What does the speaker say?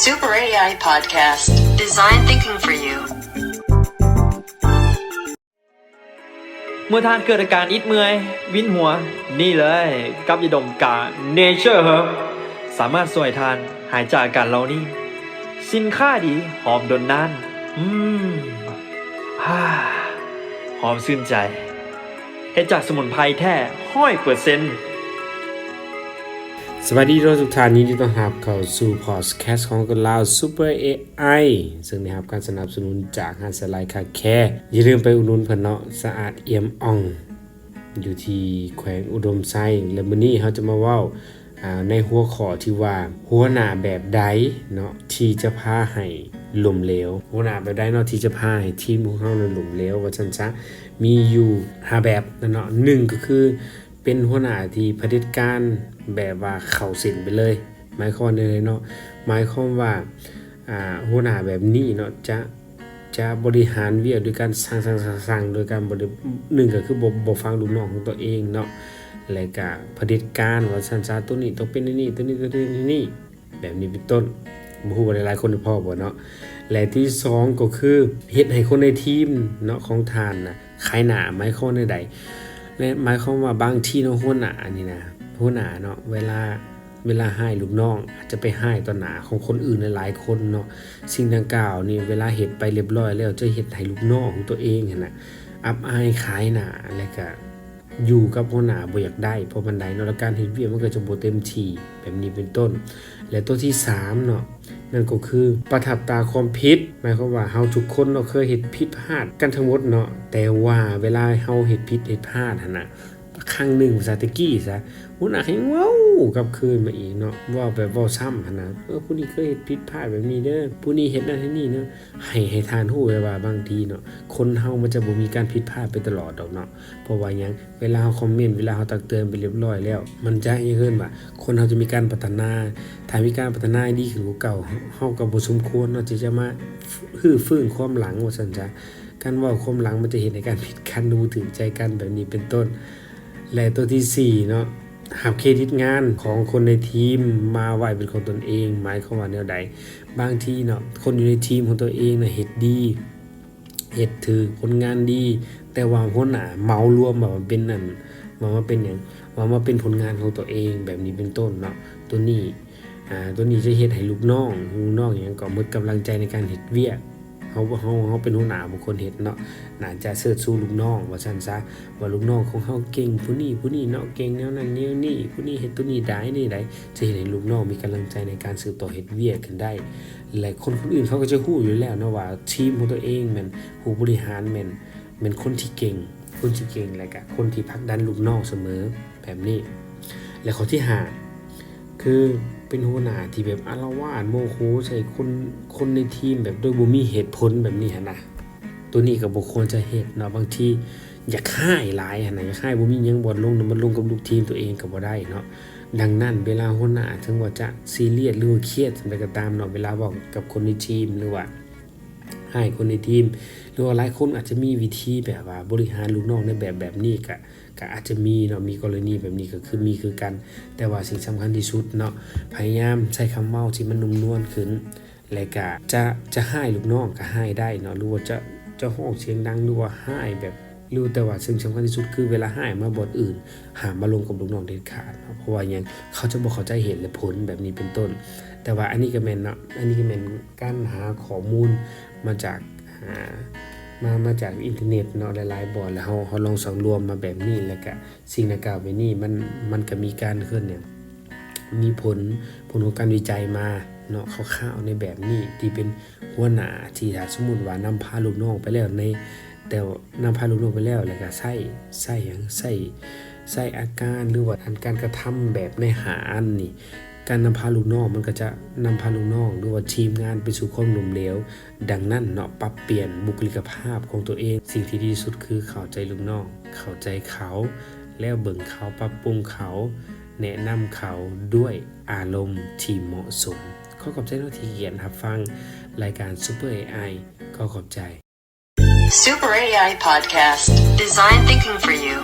Super ເອໄອ Podcast Design Thinking for You. ເມື່ອທ່ານເກີດອາການອິດເມື່ອຍ, ວິນຫົວ, ນີ້ເລີຍ ກັບຢາດົມກາ Nature Herb ສາມາດຊ່ວຍທ່ານຫາຍຈາກອາການເຫຼົ່ານີ້. ສິນຄ້າດີ, ຫອມດົນນານ, ອືມ, ຫອມຊື່ນໃຈ. ເຮັດຈາກສະໝຸນໄພແທ້ຮ້ອຍເປີເຊັນ. ສະບາຍດີທຸກທ່ານ, ຍິນດີຕ້ອນຮັບເຂົ້າສູ່ Podcast ຂອງຄົນລາວ Super ເອໄອ ເຊິ່ງໄດ້ຮັບການສະໜັບສະໜູນຈາກຮ້ານສາລາຍຄາແຄ. ຢ່າລືມໄປອຸດໜູນເພິ່ນເນາະ, ສະອາດ ອຽມອ່ອງ ຢູ່ທີ່ແຂວງອຸດົມໄຊ. ແລະ ມື້ນີ້ເຮົາຈະມາເວົ້າ ອ່າ ໃນຫົວຂໍ້ທີ່ວ່າ ຫົວໜ້າແບບໃດເນາະ ທີ່ຈະພາໃຫ້ລົ້ມເຫຼວ? ຫົວໜ້າແບບໃດເນາະ ທີ່ຈະພາໃຫ້ທີມຂອງເຮົານັ້ນລົ້ມເຫຼວ ວ່າຊັ້ນຊະ? ມີຢູ່ຫ້າແບບນັ້ນເນາະ. ໜຶ່ງກໍຄືເປັນຫົວໜ້າທີ່ຜະເດັດການ ແບບວ່າເຂົ້າເສັ້ນໄປເລີຍ. ໝາຍຄວາມວ່າແນວໃດເນາະ? ໝາຍຄວາມວ່າ ອ່າ ຫົວໜ້າແບບນີ້ເນາະ ຈະ ຈະບໍລິຫານວຽກໂດຍການສັ່ງ, ສັ່ງ, ສັ່ງ, ສັ່ງ ໂດຍການບໍ່ໄດ້ ໜຶ່ງກໍຄືບໍ່, ບໍ່ຟັງລູກນ້ອງຂອງຕົວເອງເນາະ ແລະກະຜະເດັດການວ່າຊັ້ນຊະ, ໂຕນີ້ຕ້ອງເປັນແນວນີ້, ໂຕນີ້ຕ້ອງເປັນແນວນີ້ ແບບນີ້ເປັນຕົ້ນ. ບໍ່ຮູ້ວ່າຫຼາຍໆຄົນພໍບໍ່ເນາະ. ແລະທີສອງກໍຄືເຮັດໃຫ້ຄົນໃນທີມເນາະ ຂອງທ່ານນະຂາຍໜ້າ. ໝາຍຄວາມແນວໃດ? ແລະໝາຍຄວາມວ່າບາງທີເນາະ ຫົວໜ້ານີ້ນະ, ຫົວໜ້າເນາະ ເວລາ ເວລາຮ້າຍລູກນ້ອງ ອາດຈະໄປຮ້າຍຕໍ່ໜ້າຂອງຄົນອື່ນຫຼາຍໆຄົນເນາະ. ສິ່ງດັ່ງກ່າວນີ້ ເວລາເຮັດໄປລຽບລ້ອຍແລ້ວ ຈະເຮັດໃຫ້ລູກນ້ອງຂອງຕົວເອງຫັ້ນນະ ອັບອາຍຂາຍໜ້າ ແລະກະຢູ່ກັບຫົວໜ້າບໍ່ຢາກໄດ້ເພາະປານໃດເນາະ ແລະການເຮັດວຽກມັນກໍຈະບໍ່ເຕັມທີ່ ແບບນີ້ເປັນຕົ້ນ. ແລະໂຕທີສາມເນາະ ນັ້ນກໍຄືປະທັບຕາຄວາມຜິດ. ໝາຍຄວາມວ່າເຮົາທຸກຄົນເນາະ ເຄີຍເຮັດຜິດພາດກັນທັງໝົດເນາະ, ແຕ່ວ່າເວລາເຮົາເຮັດຜິດເຮັດພາດຫັ້ນນະ ຄັ້ງໜຶ່ງຊະ ແຕ່ກີ້ຊະ ຫົວໜ້າກໍຍັງເວົ້າກັບຄືນມາອີກເນາະ, ເວົ້າແບບເວົ້າຊ້ຳຫັ້ນນະ, ເອີ ຜູ້ນີ້ເຄີຍເຮັດຜິດພາດແບບນີ້ເດີ, ຜູ້ນີ້ເຮັດນັ້ນເຮັດນີ້ເນາະ. ໃຫ້, ໃຫ້ທ່ານຮູ້ໄວ້ວ່າບາງທີເນາະ ຄົນເຮົາມັນຈະບໍ່ມີການຜິດພາດໄປຕະຫຼອດດອກເນາະ. ເພາະວ່າຫຍັງ? ເວລາເຮົາຄອມເມັນ, ເວລາເຮົາຕັກເຕືອນໄປລຽບລ້ອຍແລ້ວ ມັນຈະ ເອີ້ນວ່າ ຄົນເຮົາຈະມີການພັດທະນາ. ຖ້າມີການພັດທະນາດີຂຶ້ນກວ່າເກົ່າ, ເຮົາ, ເຮົາກໍບໍ່ສົມຄວນເນາະ ທີ່ຈະມາຮື້ຟື້ນຄວາມຫຼັງ ວ່າຊັ້ນຊະ. ການເວົ້າຄວາມຫຼັງມັນຈະເຮັດໃຫ້ການຜິດກັນ ບໍ່ຖືກໃຈກັນ ແບບນີ້ເປັນຕົ້ນ. ແລະໂຕທີສີ່ເນາະ ຮັບເຄຣດິດງານຂອງຄົນໃນທີມມາໄວ້ເປັນຂອງຕົນເອງ. ໝາຍຄວາມວ່າແນວໃດ? ບາງທີເນາະ ຄົນຢູ່ໃນທີມຂອງຕົວເອງນະເຮັດດີ ເຮັດຖືກ ຜົນງານດີ ແຕ່ວ່າຫົວໜ້າເໝົາລວມວ່າມັນເປັນນັ້ນ ວ່າມັນເປັນຫຍັງ ວ່າມັນເປັນຜົນງານຂອງຕົວເອງ ແບບນີ້ເປັນຕົ້ນເນາະ. ໂຕນີ້ ອ່າ ໂຕນີ້ຈະເຮັດໃຫ້ລູກນ້ອງ ລູກນ້ອງຫຍັງກໍໝົດກຳລັງໃຈໃນການເຮັດວຽກ. ເຮົາ ເຮົາ ເຮົາເປັນຫົວໜ້າບໍ່ຄວນເຮັດເນາະ, ໜ້າຈະເຊີດຊູລູກນ້ອງ ວ່າຊັ້ນຊະ ວ່າລູກນ້ອງຂອງເຮົາເກັ່ງ ຜູ້ນີ້ ຜູ້ນີ້ເນາະ ເກັ່ງແນວນັ້ນແນວນີ້ ຜູ້ນີ້ເຮັດໂຕນີ້ໄດ້ນີ້ໄດ້ ຈະເຮັດໃຫ້ລູກນ້ອງມີກຳລັງໃຈໃນການສືບຕໍ່ເຮັດວຽກຂຶ້ນໄດ້. ແລະຄົນຄົນອື່ນເຂົາກໍຈະຮູ້ຢູ່ແລ້ວເນາະວ່າທີມຂອງຕົວເອງແມ່ນ ຜູ້ບໍລິຫານແມ່ນ ແມ່ນຄົນທີ່ເກັ່ງ ຄົນທີ່ເກັ່ງ ແລະກະຄົນທີ່ຜັກດັນລູກນ້ອງສະເໝີ ແບບນີ້. ແລະຂໍ້ທີຫ້າ ຄືເປັນຫົວໜ້າທີ່ແບບອາລະວາດໂມໂຫໃສ່ຄົນ ຄົນໃນທີມແບບໂດຍບໍ່ມີເຫດຜົນແບບນີ້ຫັ້ນນະ. ໂຕນີ້ກໍບໍ່ຄວນຈະເຮັດເນາະ, ບາງທີຢາກຮ້າຍຫຼາຍຫັ້ນນະ ຢາກຮ້າຍບໍ່ມີຫຍັງບ່ອນລົງນະ ມັນລົງກັບລູກທີມຕົວເອງກໍບໍ່ໄດ້ເນາະ. ດັ່ງນັ້ນເວລາຫົວໜ້າເຖິງວ່າຈະຊີຣຽສ ຫຼືວ່າຄຽດສ່ຳໃດກໍຕາມເນາະ ເວລາເວົ້າກັບຄົນໃນທີມ ຫຼືວ່າ ໃຫ້ຄົນໃນທີມ ຫຼືວ່າຫຼາຍຄົນອາດຈະມີວິທີແບບວ່າບໍລິຫານລູກນ້ອງໃນແບບ ແບບນີ້ ກະ ກະອາດຈະມີເນາະ, ມີກໍລະນີແບບນີ້ກໍຄືມີຄືກັນ. ແຕ່ວ່າສິ່ງສຳຄັນທີ່ສຸດເນາະ ພະຍາຍາມໃຊ້ຄຳເວົ້າທີ່ມັນນຸ້ມນວນຂຶ້ນ ແລະກະຈະ ຈະຮ້າຍລູກນ້ອງກະຮ້າຍໄດ້ເນາະ ຫຼືວ່າຈະ ຈະຮ້ອງສຽງດັງ ຫຼືວ່າຮ້າຍແບບ ຫຼື ແຕ່ວ່າສິ່ງສຳຄັນທີ່ສຸດຄືເວລາຮ້າຍມາບ່ອນອື່ນ ຫ້າມມາລົມກັບລູກນ້ອງເດັດຂາດເນາະ. ເພາະວ່າຫຍັງ? ເຂົາຈະບໍ່ເຂົ້າໃຈເຫດແລະຜົນ ແບບນີ້ເປັນຕົ້ນ. ແຕ່ວ່າອັນນີ້ກໍແມ່ນເນາະ ອັນນີ້ກໍແມ່ນການຫາຂໍ້ມູນມາຈາກ ອ່າ ມາ ມາຈາກອິນເຕີເນັດເນາະ ຫຼາຍໆບ່ອນ ແລ້ວເຮົາ ເຮົາລອງສັງລວມມາແບບນີ້ ແລ້ວກະສິ່ງດັ່ງກ່າວແບບນີ້ ມັນ ມັນກະມີການ ເອີ້ນຫຍັງ ມີຜົນ ຜົນຂອງການວິໄຈມາເນາະ ຄ່າວໆໃນແບບນີ້ ທີ່ເປັນຫົວໜ້າທີ່ຖ້າສົມມຸດວ່ານຳພາລູກນ້ອງໄປແລ້ວໃນ ແຕ່ນຳພາລູກນ້ອງໄປແລ້ວ ແລ້ວກະໃຊ້ ໃຊ້ຫຍັງ ໃຊ້ ໃຊ້ອາການ ຫຼືວ່າອັນການກະທຳແບບໃນຫ້າອັນນີ້ ການນຳພາລູກນ້ອງ ມັນກໍຈະນຳພາລູກນ້ອງ ຫຼືວ່າທີມງານໄປສູ່ຄວາມລົ້ມເຫຼວ. ດັ່ງນັ້ນເນາະ ປັບປ່ຽນບຸກຄະລິກະພາບຂອງຕົວເອງ, ສິ່ງທີ່ດີທີ່ສຸດຄືເຂົ້າໃຈລູກນ້ອງ, ເຂົ້າໃຈເຂົາ ແລ້ວເບິ່ງເຂົາ, ປັບປຸງເຂົາ, ແນະນຳເຂົາດ້ວຍອາລົມທີ່ເໝາະສົມ. ຂໍຂອບໃຈເນາະທີ່ໃຫ້ກຽດຮັບຟັງລາຍການ Super ເອໄອ. ຂໍຂອບໃຈ. Super ເອໄອ Podcast Design Thinking for You.